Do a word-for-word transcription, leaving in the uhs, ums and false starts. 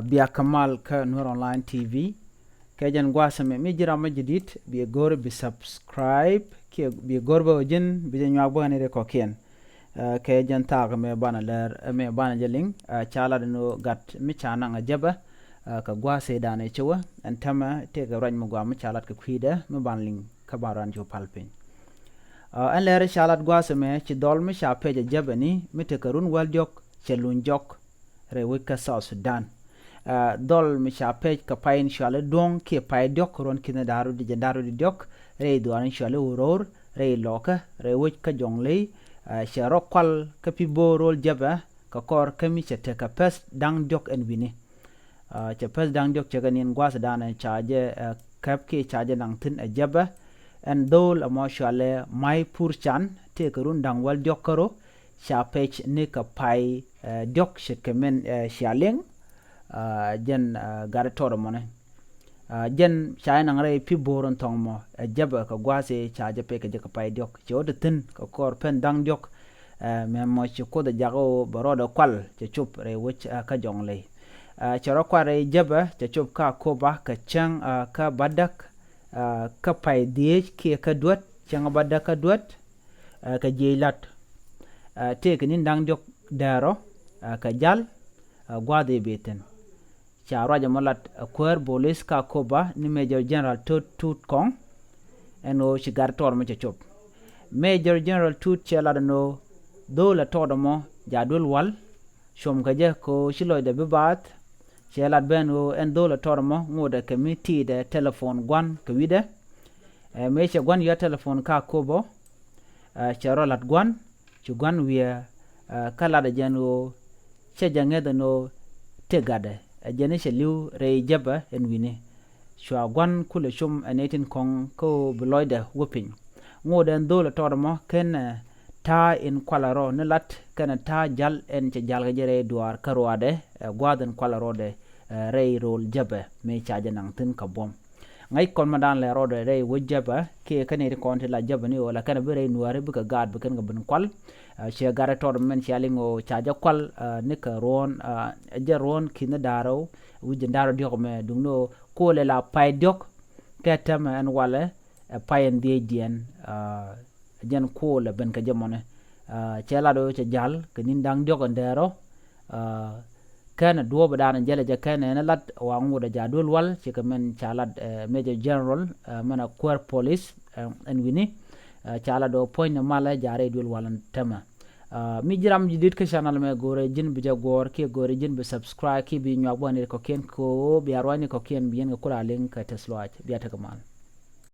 Bia kɛ mal kä Nuer Online T V. Kɛ jɛn gua̱a̱th ɛmɛ, mi ji̱ ram mi ji̱ di̱t, bi go̱r bi subscribe kiɛ bi go̱r bä ji̱n bi jɛ nyuak bä ni ri kɔ̱kiɛn. Kɛ jɛn thaak mɛ banɛ lɛr mɛ banɛ jɛ liŋ, ca lat ni gat mi ca naŋ a jɛpɛ kɛ gua̱a̱th ëë danɛ cɛ wä. Ɛn tämɛ tëëkɛ ruac mi gua̱a̱ mi ca lat kɛ kui̱dɛ mi banɛ liŋ kä ban ruan cu pal piny. Ɛn lɛr ca lat gua̱a̱th ɛmɛ, ci dhɔl mi ca pɛc a jɛpɛ ni mi tekɛ run wäl diɔ̱k cɛ luny jɔk rɛy wec kä South Sudan. Dhɔl mi ca pɛc kɛ pay in cuali duɔ̱ŋ kiɛ pay diɔ̱k ruɔ̱n ki̱n da̱r rudi jɛ da̱r rudi diɔ̱k rɛy dhuaar in cuali Uror rɛy Lɔkä rɛy wec kä Jɔŋley. Cɛ rɔ kual kä pi bo̱o̱ rol jɛpɛ kɛ kɔr kä mi cɛ tekɛ pɛth da̱ŋ diɔ̱k ɛn wi̱ni. Cɛ pɛth da̱ŋ diɔ̱k cɛ kɛ ni̱n gua̱a̱th danɛ ca jɛ kɛp kiɛ ca jɛ naŋ thi̱n ɛ jɛpɛ. Ɛn dhol ɛmɔ cualɛ May Pur Can tëëkɛ run da̱ŋ wäl diɔ̱k kärɔ ca pɛc ni kɛ pay diɔ̱k ce̱tkɛ min cia liŋ jɛn gat tɔɔt ɛmɔni. Jɛn ca jɛ naŋ rɛy pi bo̱o̱r in thɔŋ mɔ ɛ jɛpɛ kɛ gua̱a̱th ëë ca jɛ pɛc kɛ jɛ kɛ pay diɔ̱k cɛ wä ti thi̱n kɛ kɔr pɛn da̱ŋ diɔ̱k. Mɛ mɔ ci Kuoth ɛ jakä ɣöö bɛ rɔɔdɛ kual cɛ cop rɛy wec kä Jɔŋley. Cɛ rɔ kual rɛy jɛpɛ cɛ cop kä Akoba kɛ cäŋ kä Bädäk kä pay dhieec kiɛ kä duät, cäŋ Bädäk kä duät. Kɛ jiɛc lat tëëkɛ ni̱n da̱ŋ diɔ̱k dɛɛrɔ kɛ jal gua̱a̱th ëë bi thi̱n. Ca ruac ɛmɔ lat ɛ kuäär bolis kä Akoba ni Major General Tut Tut Kɔŋ. Ɛn ɣöö ci gat tɔɔt mɔ cɛ cop. Major General Tut cɛ lat ɛn ɣöö dhol ɛ tɔɔt ɛmɔ ja̱ duel wal cuɔm kɛ jɛ kɛ ɣöö ci lɔcdɛ bi baath. Cɛ lat ben ɣöö ɛn dhol ɛ tɔɔt ɛmɔ ŋotdɛ kɛ mi tiitdɛ telephone gua̱n kɛ wi̱cdɛ. Ɛ mëë cɛ gua̱n yɔ̱a̱ telephone kä Akoba. Cɛ rɔ lat gua̱n ci gua̱n wiɛ kä latdɛ jɛn ɣöö cɛ jɛ ŋäth ɛn ɣöö tëë gatdɛ ɛ jɛn i̱ cɛ li̱w rɛy jɛpɛ ɛn wi̱ni. Cua gua̱n kulɛ com ɛ nɛy tin kɔ̱ŋ kä ɣöö bi lɔcdɛ wä piny. Ŋotdɛ ɛn dhol ɛ tɔɔt ɛmɔ ken ta̱a̱ in kualɛ rɔ ni lat kɛnɛ ta̱a̱ jal ɛn cɛ jal kɛ jɛ rɛy duaar kä ruaadɛ ɛ gua̱a̱th in kualɛ rɔɔdɛ rɛy rol jɛpɛ mëë ca jɛ naŋ thi̱n kɛ buɔ̱m. Ŋäc kɔn ma dan lɛ rɔɔdɛ rɛy wec jɛpɛ kiɛ kä nɛy ti kɔn ti la jɛpɛ ni ɣöö la kɛn bi rɛy nuääri bikɛ gaat bi kɛn kɛ bin kual. Ciɛ gat ɛ tɔt mɛn cia liŋ ɣöö ca jɛ kual ni kɛ ruɔ̱n, ɛ jɛ ruɔ̱n ki̱n ni da̱rɛ wi̱c ji̱n da̱rɛ diɔ̱k mɛ duŋni ɣöö ko̱o̱lɛ la pay diɔ̱k kɛ tɛmɛ ɛn walɛ ɛ pay ɛn dhiecdiɛn. Jɛn kuɔl ɛ ben kɛ jɛ mɔnɛ. Cɛ lat ɣöö cɛ jal kɛ ni̱n da̱ŋ diɔ̱k ɛn dɛɛrɔ. Kɛn ɛ duɔ̱ɔ̱p ɛ da̱a̱n ɛ jɛl ɛ jɛ kɛn ɛ ni lat waŋ wut ɛ ja̱ duel wal ci kɛ mɛn ca lat ɛ Major General ɛ mɛn ɛ kuäär polis ɛn wi̱ni. Ca lat ɣöö puɔ̱ny ni mal ɛ ja̱ rɛy duel wal ɛn tämɛ. Mi ji̱ ram ji̱ di̱t kä channel mɛ go̱o̱rɛ ji̱n bi jɛ guɔ̱ɔ̱r kiɛ go̱o̱rɛ ji̱n bi subscribe kiɛ bi nyuak bä ni kɔ̱kiɛn kɛ ɣöö bia ruacni kɔ̱kiɛn bi yɛn kɛ kula liŋ kɛ tɛth luaac bia tekɛ mal.